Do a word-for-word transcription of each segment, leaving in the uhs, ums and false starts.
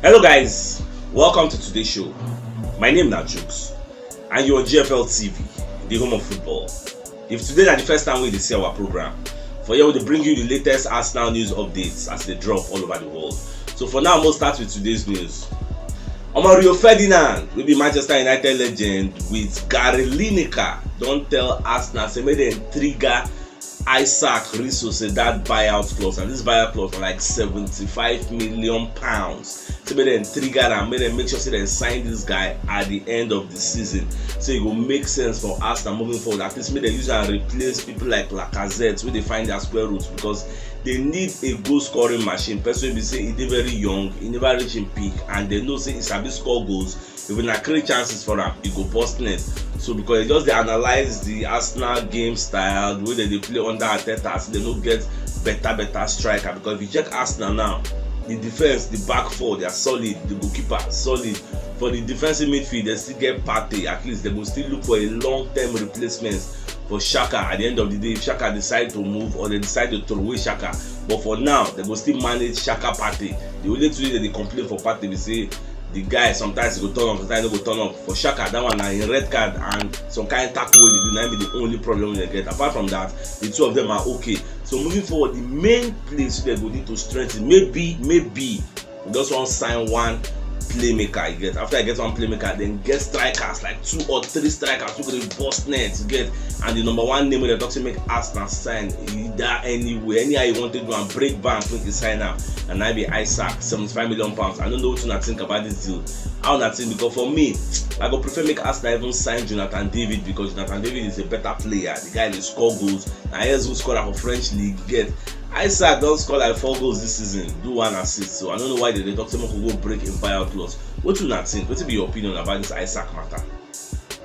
Hello guys, welcome to today's show. My name na Jukes and you're on G F L T V, the home of football. If today na the first time wey you dey see our program, for here we dey bring you the latest Arsenal news updates as they drop all over the world. So for now, we'll start with today's news. Omo, Rio Ferdinand, wey be Manchester United legend, with Gary Lineker don tell Arsenal say make dem trigger Isaac Rio Sociedad buyout clause, and this buyout clause na like seventy-five million pounds. Say make dem trigger am, make dem make sure say dem sign this guy at the end of the season. So e go make sense for Arsenal moving forward. At least make dem use am replace people like Lacazette wey dey find their square roots, because they need a goal scoring machine. Person wey be say e dey very young, e never reach im peak, and they know say e sabi score goals. If una create chances for am, e go burst net. So because you just dey analyse the Arsenal game style, the way dem dey play under Arteta, as dem no get better better striker. Because if you check Arsenal now, the defence, the back four, they are solid. The goalkeeper solid. For the defensive midfield, they still get Partey. At least they go still look for a long term replacement for Xhaka. At the end of the day, if Xhaka decide to move or they decide to throw away Xhaka, but for now, they go still manage Xhaka, Partey. The only thing they dey complain for Partey be say the guy sometimes he go turn up, sometimes he no go turn up. For Xhaka, that one na him red card and some kind tackle wey dey do, na him be the only problem wey dem get. Apart from that, the two of them are okay. So moving forward, the main place wey dem go need to strengthen, maybe, maybe we just wan sign one playmaker, you get. After I get one playmaker, then get strikers, like two or three strikers wey go dey burst net, you get. And the number one name wey dem talk say make Arsenal sign, either anywhere, anyhow you want to do and break bank, make you sign am. And I be Isaac, seventy-five million pounds. I don't know what una think about this deal. How una think? Because for me, I go prefer make Arsenal even sign Jonathan David, because Jonathan David is a better player. The guy dey score goals. Na he go score for French league, you get. Isaac don score like four goals this season, do one assist. So I don't know why they dey talk say make we go break a buyout clause. Wetin una think? Wetin be your opinion about this Isaac matter?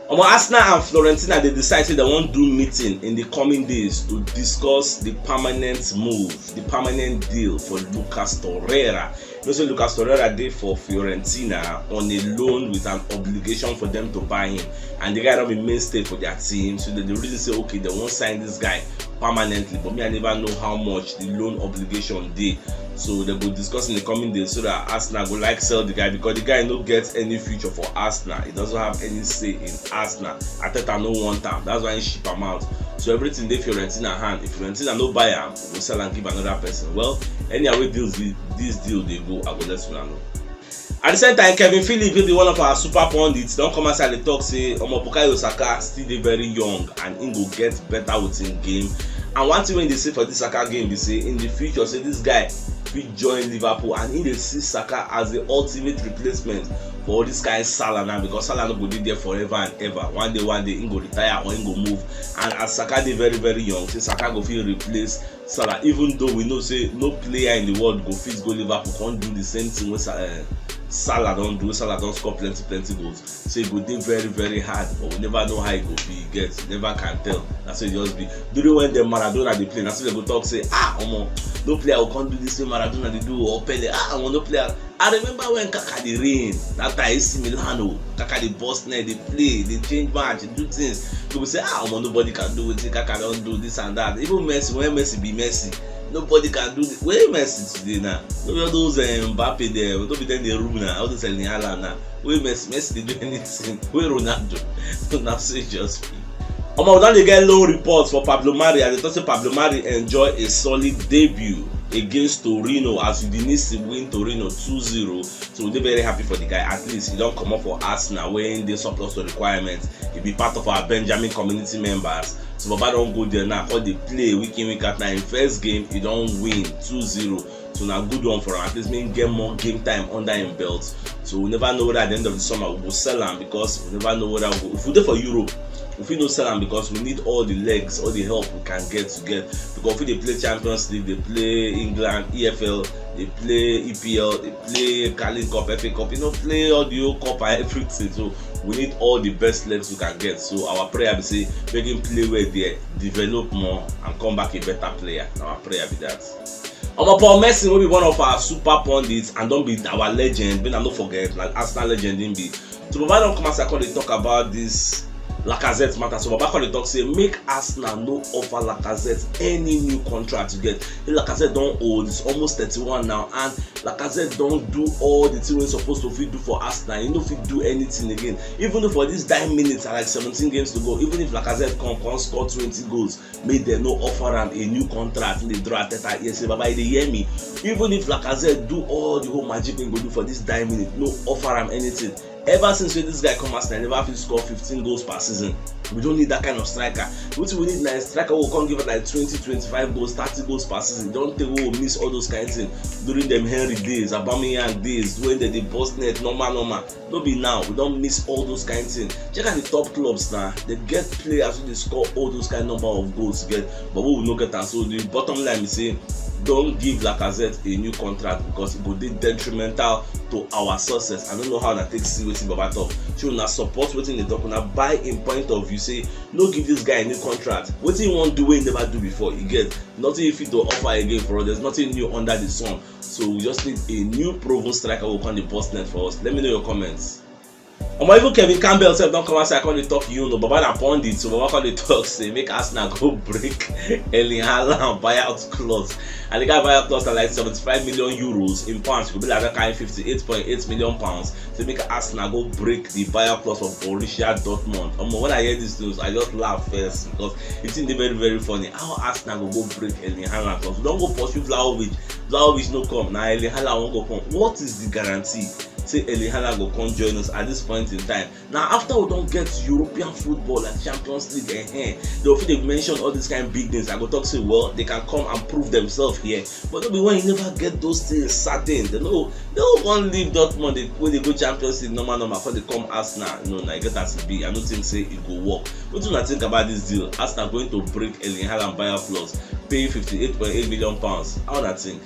Omo, Arsenal and Fiorentina dey decide say they wan do meeting in the coming days to discuss the permanent move, the permanent deal for Lucas Torreira. You know say Lucas Torreira dey for Fiorentina on a loan with an obligation for them to buy him, and the guy don be mainstay for their team. So they dey reason say, okay, they wan sign this guy permanently, but me, I never know how much the loan obligation dey. So they go discuss in the coming days so that Arsenal go like sell the guy, because the guy no get any future for Arsenal. He doesn't have any say in Arsenal. Arteta no want am. That's why he ship am out. So everything dey Fiorentina hand. If Fiorentina no buy am, we go sell am give another person. Well, anyhow wey deals, this deal dey go, I go let una know. At the same time, Kevin Phillips, wey be one of our super pundits, don come outside dey talk say, omo, Bukayo Saka still dey very young and he go get better with him game. And one thing wey dey say for this Saka game be say in the future, say this guy fit join Liverpool, and he dey see Saka as the ultimate replacement for all this kind Salah now, because Salah no go dey there forever and ever. One day, one day, he go retire or he go move. And as Saka dey very, very young, say Saka go fit replace Salah, even though we know say no player in the world go fit go Liverpool come do the same thing wey Sa- uh, Salah don do. Salah don score plenty plenty goals, so e go dey very very hard, but we never know how e go be. You get, you never can tell. Na so e just be. During when dem Maradona dey play, na so dem go talk say, ah, omo, no player go come do this thing Maradona dey do, or Pele, ah, omo, no player. I remember when Kaka dey reign, that time A C Milan o, Kaka dey burst net, dey play, dey change match, dey do things. People say, ah, omo, nobody can do wetin Kaka don do, this and that. Even Messi, when Messi be Messi, nobody can do the way Messi today now. No be all those um, Mbappe there, no be them dey rule now, all those Erling Haaland now. Wey Messi, Messi dey do anything, wey Ronaldo, na so e just be. Omo, we don dey get loan reports for Pablo Mari, as they talk say Pablo Mari enjoy a solid debut against Torino as Udinese win Torino two zero. So we dey very happy for the guy. At least he don comot for Arsenal wey dey surplus to requirements. He be part of our Benjamin community members. So Baba don go there now, come dey play week in, week out. Na him first game, he don win two zero. So na good one for am. At least make him get more game time under him belt. So we never know whether at the end of the summer we go sell am, because we never know whether we go, if we dey for Europe, we fit no sell am, because we need all the legs, all the help we can get to get. Because if we dey play Champions League, dey play England, E F L, dey play E P L, dey play Carling Cup, F A Cup, you know, play all the whole cup and everything. So we need all the best legs we can get. So our prayer be say make him play well there, develop more, and come back a better player. Na our prayer be that. Omo, Paul Merson, wey be one of our super pundits and don be our legend, make una no forget, na Arsenal legend him be. So Baba don come outside come dey talk about this Lacazette matter. So Baba come dey talk say make Arsenal no offer Lacazette any new contract. You get, Lacazette don old, it's almost thirty-one now, and Lacazette don do all the thing wey suppose to fit do for Arsenal. He no fit do anything again. Even if for this nine minutes and like seventeen games to go, even if Lacazette come come score twenty goals, make dem no offer am a new contract. Dey draw Arteta ear say, Baba, you dey hear me? Even if Lacazette do all the whole magic wey go do for this nine minutes, no offer am anything. Ever since wey this guy come Arsenal, he never fit score fifteen goals per season. We don't need that kind of striker. Wetin we need na a striker wey come give us like twenty, twenty-five goals, thirty goals per season. Don tey wey we miss all those kind things during dem Henry days, Aubameyang days, when dem dey burst net normal normal. No be now, we don miss all those kind things. Check out the top clubs now. They get players wey dey score all those kind number of goals get, but we no get am. So the bottom line be say, don't give Lacazette a new contract because it go dey detrimental to our success. I don't know how una take see wetin Baba talk. Shey una support wetin dey talk, una buy im point of view say no give this guy a new contract. Wetin he wan do wey he never do before? You get, nothing he fit to offer again for us. There's nothing new under the sun. So we just need a new proven striker wey come dey burst net for us. Let me know your comments. Omo, even Kevin Campbell sef don come outside come dey talk, you know, Baba na pundit, so Baba come dey talk say make Arsenal go break Erling Haaland buyout clause. And the guy buyout clause na like seventy-five million euros. In pounds, e go be like that kind fifty-eight point eight million pounds. Say make Arsenal go break the buyout clause for Borussia Dortmund. Omo, when I hear this news, I just laugh first because the thing dey very, very funny. How Arsenal go go break Erling Haaland clause? We don go pursue Vlahovic. Vlahovic no come. Na Erling Haaland wan go come. What is the guarantee say Erling Haaland go come join us at this point in time? Now, after we don get European football like Champions League, eh, eh, they fit dey mention all these kind big names. I go talk say, well, they can come and prove themselves here. But no be when you never get those things certain. They no, they no wan leave Dortmund, they, wey dey go Champions League normal normal, come dey come Arsenal. No, na e get as e be. I no think say e go work. Wetin una think about this deal? Arsenal going to break Erling Haaland buyout clause, pay fifty-eight point eight million pounds. How una think?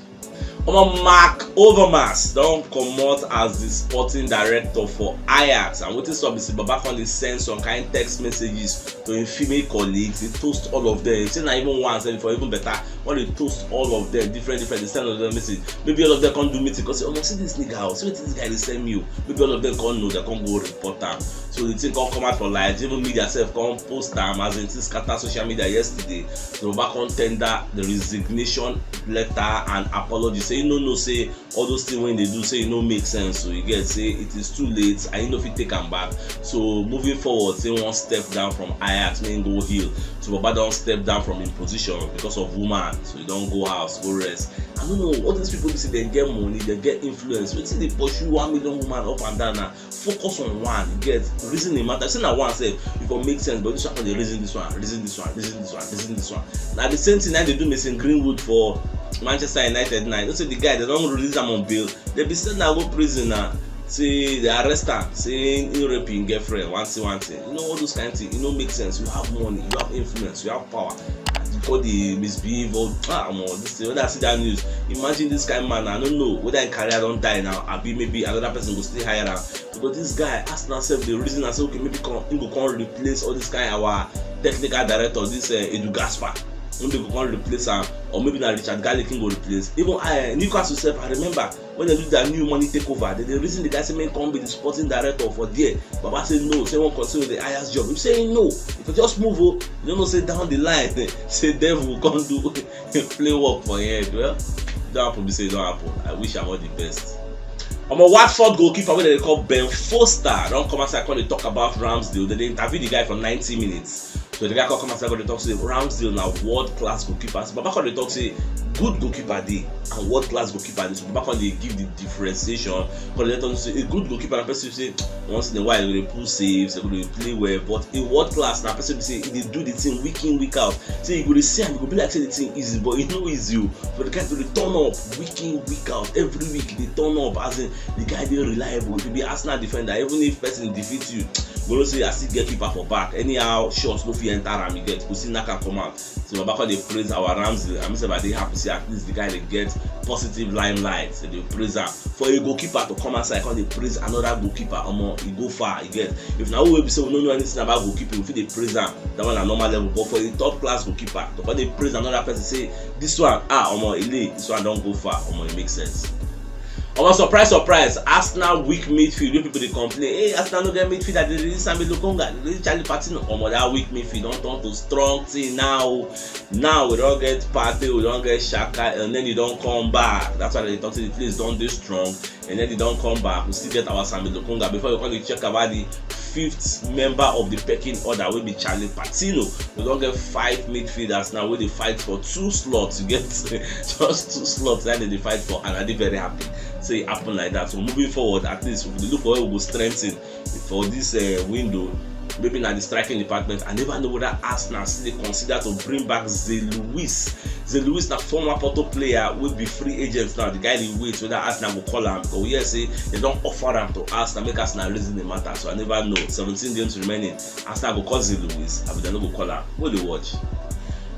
Omo, Marc Overmars don comot as the sporting director for Ajax, and wetin sup be say Baba come dey send some kind text messages to im female colleagues, dey toast all of them. Say na even one sef for even better, when dey toast all of them different different, dey send all of them message. Maybe all of them come do meeting, come say, omo, see this nigga o, see wetin this guy dey send me o. Maybe all of them come know, they come go report am. So the thing come come out for light. Even media sef come post am, as in, things scatter social media yesterday. So Baba come tender the resignation letter and apology. Say you no know say all those things wey dey do, say e no make sense. So you get say it is too late and you no fit take am back. So moving forward, say one step down from Ajax, make go heal. So Baba don step down from im position because of woman. So he don go house, go rest. I don't know. All these people be say they get money, they get influence. Wetin dey pursue one million woman up and down now? Focus on one. You get, reason the matter. Say na one sef, e go make sense, but this one come dey reason this one, reason this one, reason this one, reason this one. Na the same thing na dey do Mason Greenwood for Manchester United now. You know say the guy, they don release am on bail. They be send am go prison now. Say they arrest am, say he rape him girlfriend, one thing, one thing. You know, all those kind of things. E no make sense. You have money, you have influence, you have power. You go dey misbehave. All, ah, omo, this thing, when I see that news, imagine this kind man. I don't know whether him career don die now, abi maybe another person go still hire am. Because this guy, Arsenal sef dey reason am say, okay, maybe come, he go come replace all this kind our technical director, this, uh, Edu Gaspar. Maybe go come replace am, or maybe na Richard Garlick he go replace. Even, uh, Newcastle sef, I remember when they do their new money takeover, they dey reason the guy say make come be the sporting director for there. Baba say no, say wan continue the highest job. He say no. If you just move, oh, you don't know say down the line, say devil come do play work for your head. Well, don't happen, be say don't happen. I wish am all the best. Omo, Watford goalkeeper wey dem dey call Ben Foster don come outside come dey talk about Ramsdale. Dem dey interview the guy for ninety minutes. So the guy come come outside come dey talk say Ramsdale na world class goalkeeper. So Baba come dey talk say good goalkeeper dey and world class goalkeeper dey. So Baba come dey give the differentiation. Come dey talk say a good goalkeeper na person say once in a while he go dey pull saves, he go dey play well. But a world class na person be say he dey do the thing week in, week out. Say you go dey see am, you go be like say the thing easy, but e no easy o. But the guy go dey turn up week in, week out, every week he dey turn up. As in, the guy dey reliable. If you be Arsenal defender, even if person defeat you, you go know say I still get keeper for back. Anyhow shot no fit enter am, you get, go still knack am come out. So Baba come dey praise our Ramsdale. I mean, say I dey happy say at least the guy dey get positive limelight. They dey praise am. For a goalkeeper to come outside come dey praise another goalkeeper, omo, e go far, you get. If na we wey be say we no know anything about goalkeeping, we fit dey praise am. That one na normal level. But for a top class goalkeeper to come dey praise another person, say this one, ah, omo, e lay, this one don go far, omo, e make sense. Omo, surprise, surprise, Arsenal weak midfield wey people dey complain, "Hey, Arsenal no get midfield, dem dey release Sambi Lokonga, dem dey release Charlie Patino." Omo, that weak midfield don turn to strong thing now. Now we don get Partey, we don get Xhaka, and then e don come back. That's why dem dey talk say the place don dey strong, and then e don come back. We still get our Sambi Lokonga. Before you come dey check about the fifth member of the pecking order wey be Charlie Patino. We don get five midfielders now wey dey fight for two slots. You get just two slots that dem dey fight for, and I dey very happy say e happen like that. So moving forward, at least we dey look for where we go strengthen for this uh, window. Maybe na the striking department. I never know whether Arsenal still dey consider to bring back Zé Luis. Zé Luis na former Porto player wey be free agent now. The guy dey wait whether Arsenal go call am, because we hear say dem don offer am to Arsenal, make Arsenal reason the matter. So I never know. Seventeen games remaining. Arsenal go call Zé Luis, abi dem no go call am? Wey dey watch.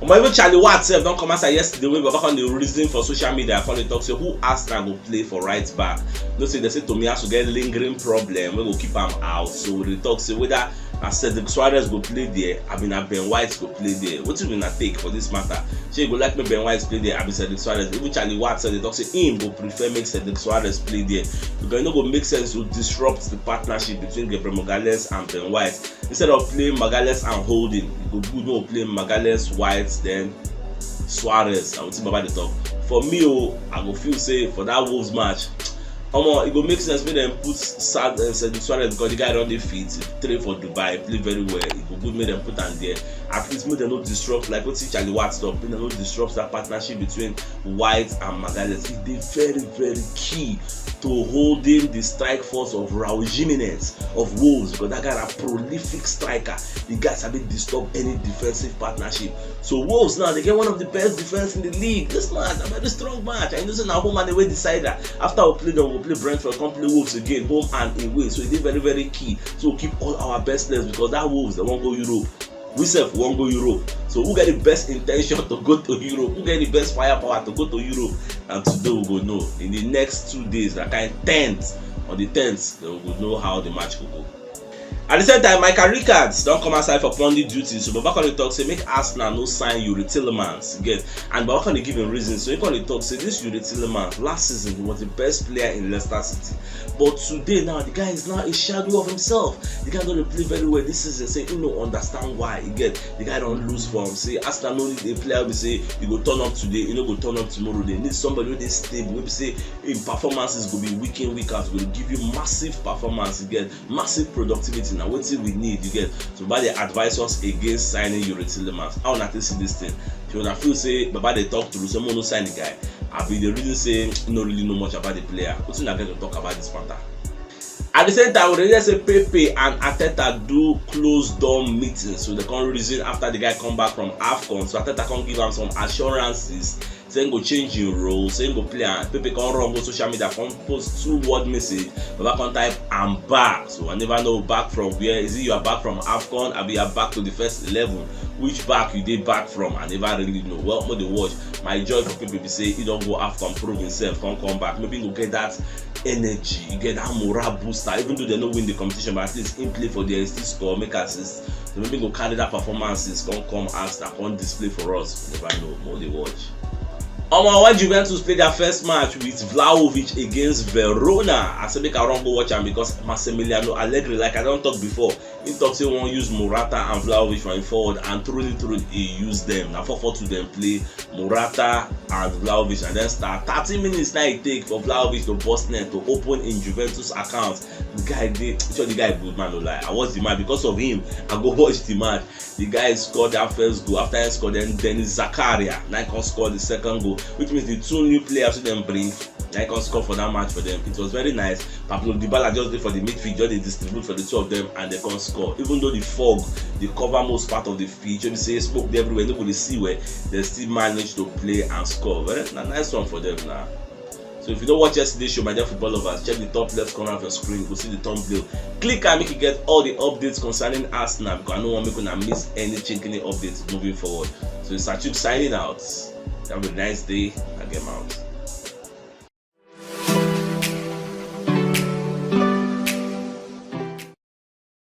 Omo, even Charlie Watt sef don come outside yesterday wey Baba come dey reason for social media, come dey talk say who Arsenal go play for right back. You know say dem say Tomiyasu get lingering problem wey go keep am out. So we dey talk say whether na Cedric Soares go play there, abi na Ben White go play there. Wetin una take for this matter? Shey you go like make Ben White play there, abi Cedric Soares? Even Charlie Watt sef dey talk say him go prefer make Cedric Soares play there, because e no go make sense to disrupt the partnership between Gabriel Magalhaes and Ben White. Instead of playing Magalhaes and Holding, e go good make we play Magalhaes, White, then Soares. Na wetin Baba dey talk. For me o, I go feel say for that Wolves match, omo, e go make sense make dem put Sad, uh, Cedric Soares, because the guy don dey fit, train for Dubai, play very well. E go good make dem put am there. At least make dem no disrupt, like wetin Charlie Watt talk, make dem no disrupt that partnership between White and Magalhaes. E dey very, very key to holding the strike force of Raul Jimenez of Wolves, because that guy na prolific striker. The guy sabi disturb any defensive partnership. So Wolves now, dem get one of the best defense in the league. This match na very strong match. I know say na home and away decider. After we play dem, we play Brentford, come play Wolves again, home and away. So e dey very, very key. So keep all our best players, because that Wolves, dem wan go Europe. We sef wan go Europe. So who get the best intention to go to Europe? Who get the best firepower to go to Europe? And today we go know. In the next two days, that kind tenth, on the tenth, then we go know how the match go go. At the same time, Michael Rickards don come outside for pundit duty. So Baba come dey talk say make Arsenal no sign Youri Tielemans again. And Baba come dey give him reason. So he come dey talk say this Youri Tielemans, last season he was the best player in Leicester City. But today now, the guy is now a shadow of himself. The guy don dey play very well this season. Say he no understand why. E get, the guy don lose form. Say Arsenal no need a player wey be say e go turn up today, e no go turn up tomorrow. Dem need somebody wey dey stable, wey be say im performances go be week in, week out, go dey give you massive performance, e get massive productivity. Na wetin we need, you get. So Baba dey advise us against signing Youri Tielemans. How una take see this thing? Shey una feel say Baba dey talk true, say make we no sign the guy? Abi the reason say he no really know much about the player? Wetin una get to talk about this matter? At the same time, we dey hear say Pepe and Arteta do closed door meeting, so dem come reason after the guy come back from AFCON. So Arteta come give am some assurances, say he go change him role, say he go play am. Pepe come run go social media, come post two word message. Baba come type, "I'm back." So I never know back from where. Is it you are back from AFCON, abi you are back to the first eleven? Which back you dey back from? I never really know. Well, make we dey watch. My joy for Pepe be say he don go AFCON, prove himself, come come back. Maybe he go get that energy, you get that morale booster. Even though dem no win the competition, but at least him play for there, he still score, make assist. So maybe he go carry that performances, come come Arsenal, come display for us. You never know. Make we dey watch. Omo, when Juventus play their first match with Vlahovic against Verona, I say make I run go watch am, because Massimiliano Allegri, like I don talk before, he talk say he wan use Morata and Vlahovic for him forward, and truly, truly, he use them. Na four four two dem play, Morata and Vlahovic, and then start. Thirty minutes na e take for Vlahovic to burst net to open in Juventus account. The guy dey, sure the guy good, man, no lie. I watch the match because of him. I go watch the match. The guy scored that first goal. After he scored, then Denis Zakaria na come score the second goal, which means the two new players wey dem bring na come score for that match for them. It was very nice. Paulo Dybala just dey for the midfield, just dey distribute for the two of them, and dem come score. Even though the fog dey cover most part of the pitch, wey be say smoke dey everywhere, no go dey see well, dem still manage to play and score. Well, na nice one for them na. So if you don watch yesterday show, my dear football lovers, check the top left corner of your screen, you go see the thumbnail. Click am make you get all the updates concerning Arsenal, because I no wan make una miss any chinkini updates moving forward. So it's Achuk signing out. Have a nice day. I get out.